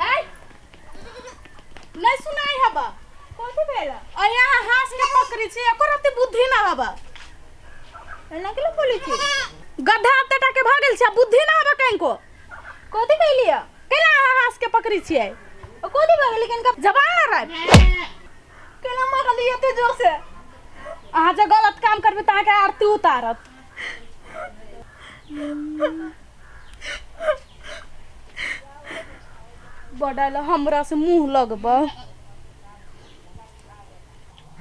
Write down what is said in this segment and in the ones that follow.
है नहीं सुनाई हबा। कथी भेल? अरे अहाँ हास के पकड़ी छी, एको रत्ती बुद्धि ना हबा। एना केला बोलै छी? गड्ढा एते टा के भऽ गेल छै, आ बुद्धि ना हबा कनको। कथी कहलियै? केला अहाँ हास के पकड़ी छियै? कथी भऽ गेलै कनका? जबान लड़ाइ। केना मारलियै एते जोर से? अहाँ जे गलत काम करबै तऽ अहाँके आरती उतारत। बड़ा हमरा से मुंह लगब।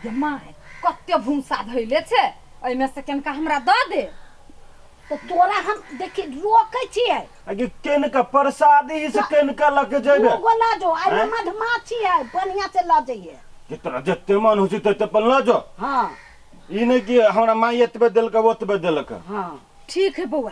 ये my, कते भूसा धैले छै, एहिमे से कनिका हमरा दऽ दे। तऽ तोरा हम देखी रोकै छियै। आगे केन का प्रसादी से केन का लके जेबे? दू गो लऽ जो, एहिमे आँय? मधुमाछी है, बढ़िया से लऽ जइहे। कि तोरा जते मन होइ छै तते अपन लऽ जो। हाँ। ई नहि कि हमरा माय एतबे देलक ओतबे देलक। हाँ। ठीक है बौआ,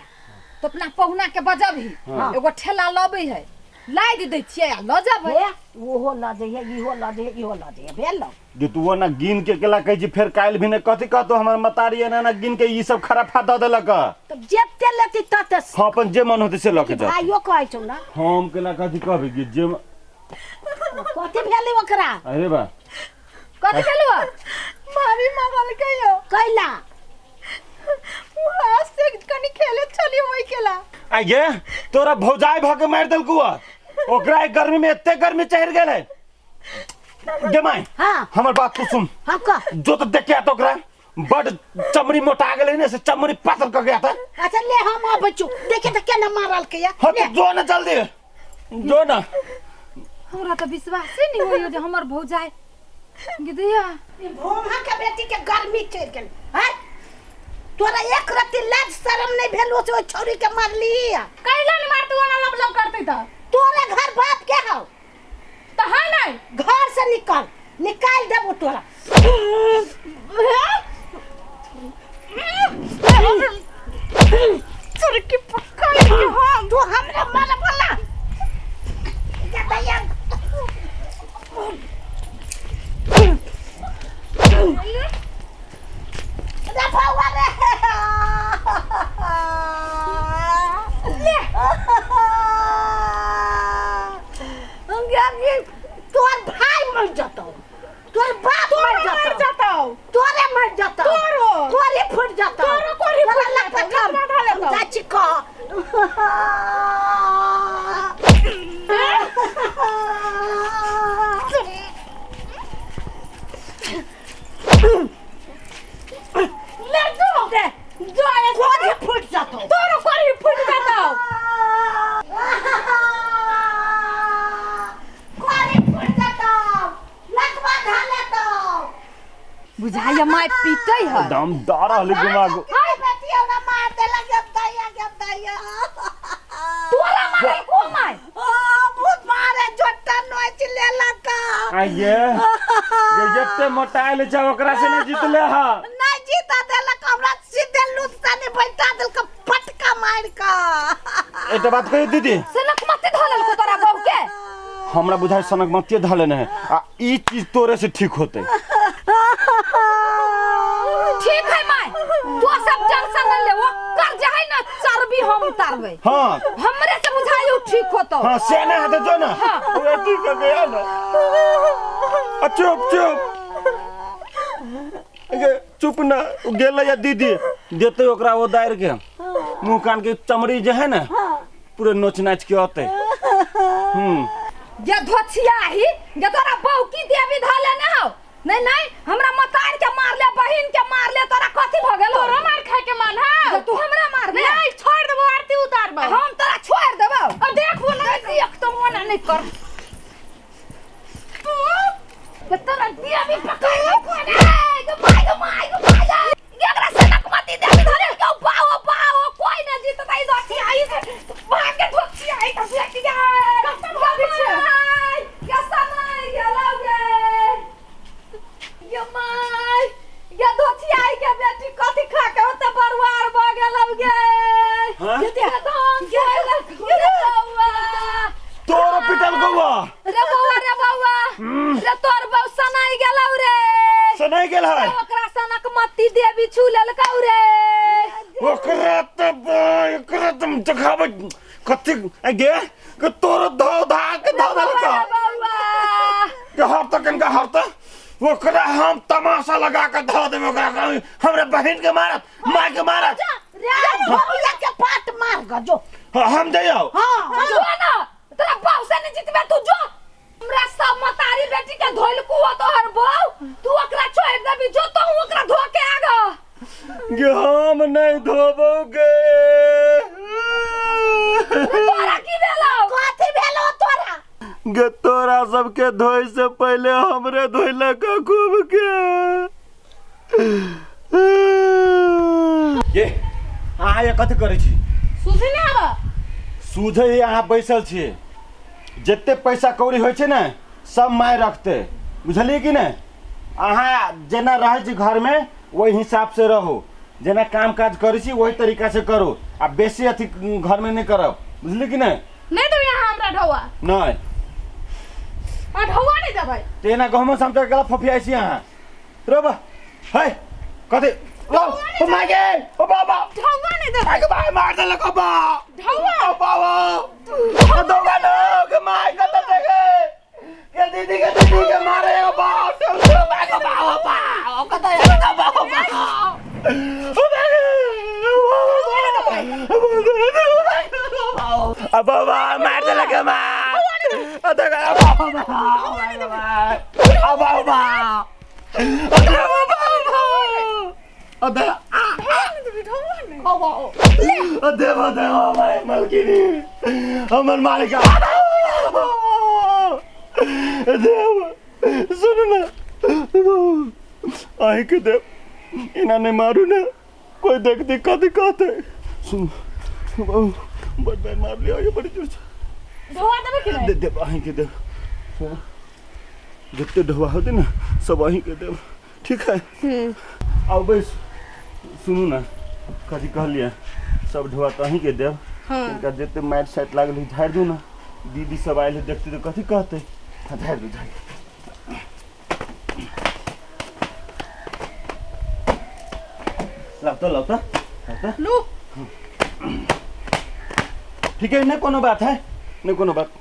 तो अपना पहुना के बजबही। हाँ। एगो ठेला लबै है, लादि दै छियै आ लऽ जेबै। हे, ओहो लऽ जइहे, इहो लऽ जइहे, इहो लऽ जइहे, भेल लौ। जे तू ओना गिन के केला कहै छी, फेर काल्हि भी नहि कथी कहतो हमर मतारी एना एना गिन के ई सब खराफा दऽ देलक। तब जते लेती तते। हाँ, अपन जे मन होतै से लऽ के जा। भाइयो कहै छौ ना। हम केला कथी कहबै कि जे कथी भेलै ओकरा? अरे बा। कथी भेलौ? भाभी मारलकै यौ। कैला? हाथ से कनी खेले छलियै ओहि केला। आ ये तोरा भौजाई भऽ के मारि देलकौ। ओकरा गर्मी में एते गर्मी चढ़ि गेल है। गे माय। हाँ। हमर बात तू सुन। हाँ, कह। जो तो देख के आता ओकरा बड चमड़ी मोटा गेलै ने, से चमड़ी पातर क के आता। अच्छा ले, हम आबै छु, देखे त केना मारल के या। हाँ, तो जो ना जल्दी जो ना। हमरा तऽ विश्वासे नहि होइए जे हमर भौजाई गिदिया। ई भोमा के बेटी के गर्मी चढ़ि गेल हैं, तोरा एक रत्ती लाज शरम नहीं भेलो से ओइ छौरी के मारली? कैला नहीं मारतै, ओना लब लब करतै तऽ। तोरा घर बाप के हौ? तऽ है नहीं। घर से निकल, निकाल देबो तोरा। चुरकी पकड़ के हम तू हमरा मारे बोला जा दैया। रे भौवा रे, ले तोर भाई मर जतौ, तोर बाप मर मर जतौ, जतौ, तोरे मर जतौ, तोरो कोरी फुट जतौ, तोरो कोरी तोरा फुट लपटम। जतौ, लपटा धऽ लेतौ। हम जाइ छी कह। ले जो दे, जो आए कोरी फुट जतौ, तोरो कोरी फुट जतौ, कोरी फुट जतौ, लतवा धऽ लेतौ। बुझाइए माय पीटै है। दम दऽ रहल दिमाग। हाय बेटी, हमरा मार देलक, जब दैया, जब दैया। तोरा मारल को माय? ओ भूत मारे, जोटा नोच लेलक। आइये ये जते मोटाइल छै ओकरा से नहीं जीतले हा। नहीं जीता देलक हमरा, सीधे लूट तनी बैठा देलक फटका मार के। एकटा बात कही दीदी? सनक मत धऽ लेलको तोरा बहू के। हमरा बुझाइ सनक मतिये धऽ लेने है, आ ई चीज तोरे से ठीक होते। ठीक है माय, तो सब टेंशन न ले, ओकर जे है ना चर्बी हम उतारबै। हाँ। हमरे से बुझाइयो ठीक होतो। हाँ, से ना हेतै, जो ना। हाँ। ओकरा ठीक हो गया ना। आ चुप चुप गे, चुप ना गेलै या दीदी देतै ओकरा ओ दारि के मुंह कान के चमड़ी जे है ना पूरे नोच नाच के अतै। ये धोछियाही, ये तोरा बहू की देवी धऽ लेने हौ? नहीं नहीं, हमरा मतार के मारले, बहिन के मारले, तोरा कथी भ गेलो? तोरो मार खाए के मन है? तू हमरा मारबे? नहीं, छोड़ देबो, आरती उतारबो। हम तोरा छोड़ देबो। अब देखबो ना। देख तो मना नहीं कर। तू तोरा देवी पकड़ ले कोने। गो my, go my, go my. एकरा सनक मती देवी धरे के बाओ बाओ, कोई ना जीततै। धोछियाही भाग के, धोछियाही के बेटी के। कतऽ भागै छै? या समय गेलौ गे। ये my, ये धोछियाही के बेटी कथी खा के ओते बरुआर भ गेलौ गे? हाँ? ये धान खेलक रे बौआ। तोरो पिटल गौआ। रे बौआ, रे बौआ रे, तोर बौ सनाई गेलौ रे। सनाई गेल है। ओकरा सनक मत्ती देवी छू लेलकौ रे। ओकरा त ओकरा तुम देखाबै कथी गे के तोर धो धा के धो देलक बौआ के हर त कनका हर त ओकरा हम तमाशा लगा के धो देबै ओकरा हमरा बहिन के मारत माय के मारत रे धोबिया के पाट मार ग जो हाँ, हम जइयो हां जो ना तोरा बाऊ से नहीं जितबे तू जो हमरा सब मतारी बेटी के धोइल कुओ तोहर बऊ तू ओकरा छोड़ देबी जो तो ओकरा धो के आगा गे हम नहीं धोबो गे तोरा की भेलौ कथी भेलो तोरा गे तोरा सबके धोइ से पहले हमरे धोइलक खूब के ये अहाँ ये कथी करै छी सुझे नहि आबऽ सुझै अहाँ बैसल छी जते पैसा कौड़ी होइ छै ने सब माय रखते बुझलियै कि नहि अहाँ जेना रहै छी घरमे ओहि हिसाबसँ रहू जेना काम काज करै छी ओहि तरीकासँ करू आ बेसी अथी घरमे नहि करब बुझलियै कि नहि नहि देबै अहाँ हमरा ढौआ नहि अहाँ ढौआ नहि देबै तऽ एना गहुँमो समटा गेला फफियाइ छी अहाँ रो बा है कथी लो ओ my गे ओ बाबा ढौआ नहि देबै माय के भाई मार देलक ओ बा ढौआ ओ बाबा ओ दौगा न के माय कत गे के दीदी के मारे ओ बा ओ माय के बा ओ बा ओ कत है बा ओ बा ओ माय अब बाबा मार देलक मार ओ दौगा बाबा ओ बाबा ओ बाबा ओ देव देव भाई मलकिनी हमर मालिक देव सुन न अहीं के देव एना नहीं मारू ने कोई देख देख कथी कहते सुन बड़ बेर मार लिया ये बड़ी जोर से ढौआ देबै कि नहि दे देव अहीं के देव सुन जते ढोआ होते ना सब अहीं के देव ठीक है आओ बैस सुनू ना कथी कहलियै सब ढोआ तऽ अहीं के देब हाँ। इनका जते मारि साइट लागल है झाड़ि दू ना दीदी सब आयल है देखते तऽ कथी कहते हाँ झाड़ि दू झाड़ि दू। लाउ तऽ लाउ तऽ लाउ तऽ लू ठीक है नहि कोनो बात है नहि कोनो बात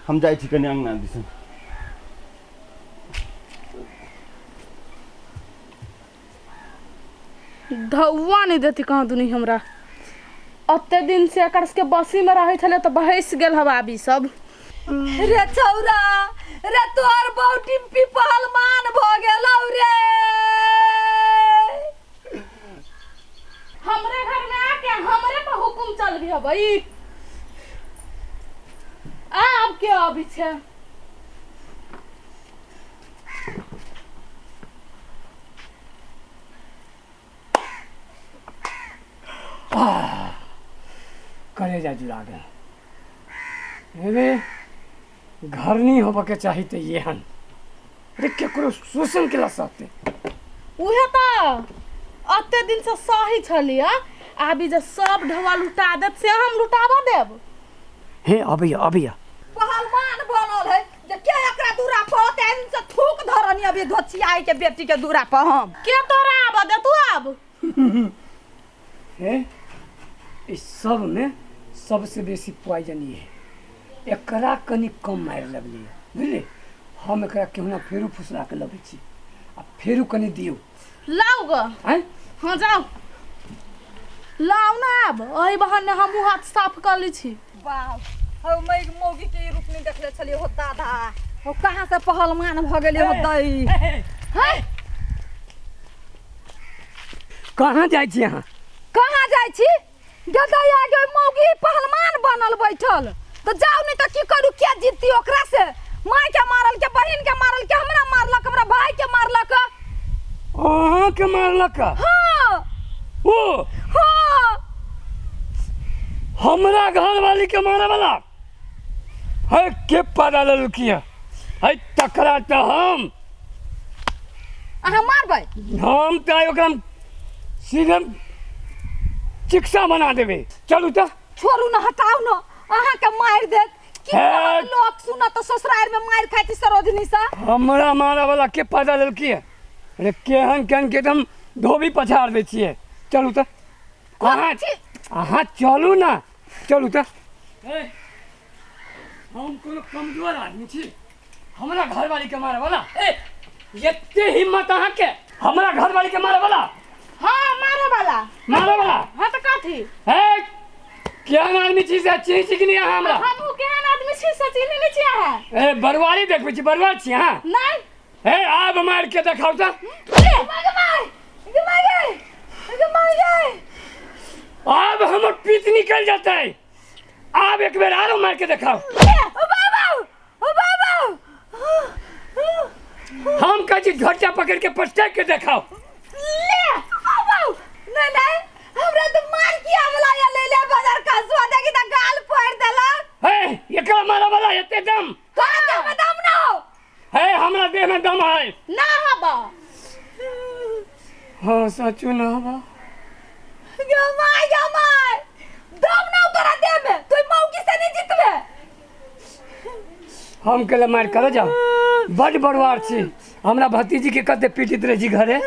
हम जाइ छी कनि अङ्गना दिसन ढौआ नहि देती कहाँ दुनी हमरा ओते दिन से एकर सबके बसी में रहै छलै तऽ बहसि गेल हवा आबी सब रे छौरा रे तोहर बहू टिम्पी पहलवान भ गेलौ रे हमरे घर में आके हमरे पर हुकुम चल भी हबई आब के अभी छै कलेजा जुड़ा गेल रे घरनी होबऽ के चाही तऽ एहन अरे केकरो शोषण केला सहते उहे तऽ अते दिन से सही छलियै आबी जे सब ढौआ लुटा देत से हम लुटाबऽ देब हे अबैया अबैया पहलवान बनल है जे के एकरा दूरा पर ओते दिन से थूक धरनी अभी धोचियाई के बेटी के दूरा पर हम के तोरा आबऽ दे तू आब हे इस सब में सबसे बेसी पॉइजन ये है एकरा कनि कम मारि लगलियै बुझलियै हम एकरा केहुना फेरो फुसला के लबै छी आ फेरो कनि दियौ लाउ ग आँय हाँ जाउ लाउ ना आब एहि बहाने हमहूँ हाथ साफ कऽ लै छी वाह हौ मैग मौगी के ई रूप नहीं देखले छलियै हो दादा हो कहाँ से पहलवान भ गेलै हो दई हैं कहाँ जाइ छी अहाँ कहाँ जाइ छी गदैया गे मौगी पहलवान बनल बैठल तऽ जाउ नहीं तऽ की करू के जीती ओकरा से माय के मारल के बहिन के मारल के हमरा मारलक हमरा भाई के मारलक अहाँके मारलक हाँ ओ हाँ हमरा घरवाली के मारे वाला है के पड़ा लेलकी है है तकरा तऽ हम अहाँ मारबै हम तऽ ओकरा सीधे चिकित्सा बना देबै चलू तऽ छोड़ू न हटाउ न अहाँके मारि देत की हे। कहत लोक सुनत तऽ ससुरारि में मारि खाइ छी सरोजनी से हमरा मारे वाला के पता लेलकी है अरे केहन केहन के एकदम धोबी पछाड़ दै छियै चलू तऽ अहाँ अहाँ चलू ना, चलू तऽ। हम कोनो कमजोर आदमी छी? हमरा घरवाली के मारे वाला? ए, एते हिम्मत अहाँके हमरा घरवाली के मारे वाला? हाँ, मारे वाला। मारे वाला? हाँ तऽ कथी? हे, केहन आदमी छी से चिन्है छी कि नहि अहाँ हमरा? हमहूँ केहन आदमी छी से चिन्है नहि छी अहाँ। ए, बरुआरी देखबै छी? बरुआ छी अहाँ? नहि। हे, आब मारि के देखाउ तऽ। आब हमर पीत निकल जेतै। आब एक बेर आरो मार के देखाओ। हम कहै छी झोटा पकड़ के पटक के देखाओ। ले नहीं नहीं, हमरा तो मार किया वाला या ले ले बाजार का स्वाद है कि ता गाल फोड़ देला। हे, एकरा मारा वाला एते दम? तोरा देह में दम ना हो। हे, हमरा देह में दम है। ना हबा। हाँ, सचू ना हबा। गे my, गे my, दम ना हो तोरा देह में, तू मौकी से नहीं जीतबे। हम कहले मार कर जाओ, बड बड़वार छी। हमरा भतीजी के कते पीटित रहे छी घरे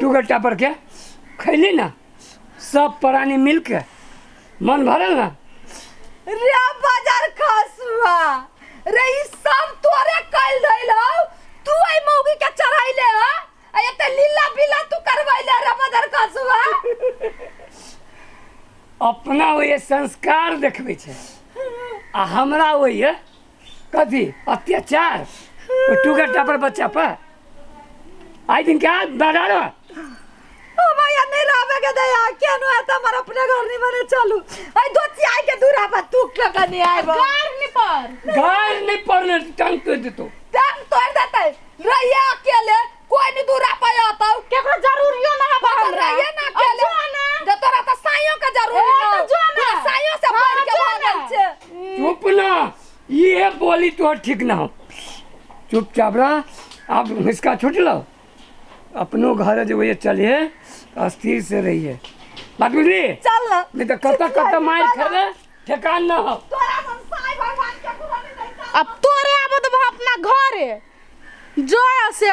टूगर टापर के खैली ना सब प्राणी मिल के, मन भरल ना? रे बाजार खसुआ रे, ई सब तोरे कैल धइल हौ। तू आई मौगी के चढ़ाइले ह आ एते लीला बिला तू करवैले रे बाजार खसुआ। अपना ओहि संस्कार देखबै छै आ हमरा ओहि कथी अत्याचार ओ टूगर टापर बच्चा पर आइ दिन क्या बाजार। ओ भैया, नहीं रहबे के दया केनो है त हमर अपने घर नहीं बने। चलू आई दोची आई के दूरा पर तू कनी आइब। गार नहीं पर। गार नहीं पड़ने, टांग तोड़ देतो। टांग तोड़ देतै। रहिए अकेले, कोई नहीं दूरा पर आता। केकरो जरूरियो ना हबा हमरा। रहिए ना अकेले। जो ना। जे तोरा त साइयो के जरूरी ए, ना। त जो ना। तोरा साइयो से हाँ, बढ़ के जो भऽ ना। गेल छै। चुप ना, ये बोली तो ठीक ना हो। चुपचाप रह। अब इसका छूट लो, अपनो घर जो ये चलिए, अस्थिर से रहिए। बात बुझली? चल ना। नहीं तो कत कत मार खेले ठेकान ना हो। तोरा हम साई भगवान के कुरानी नहीं। अब तोरे आबो देबो अपना घरे जो से।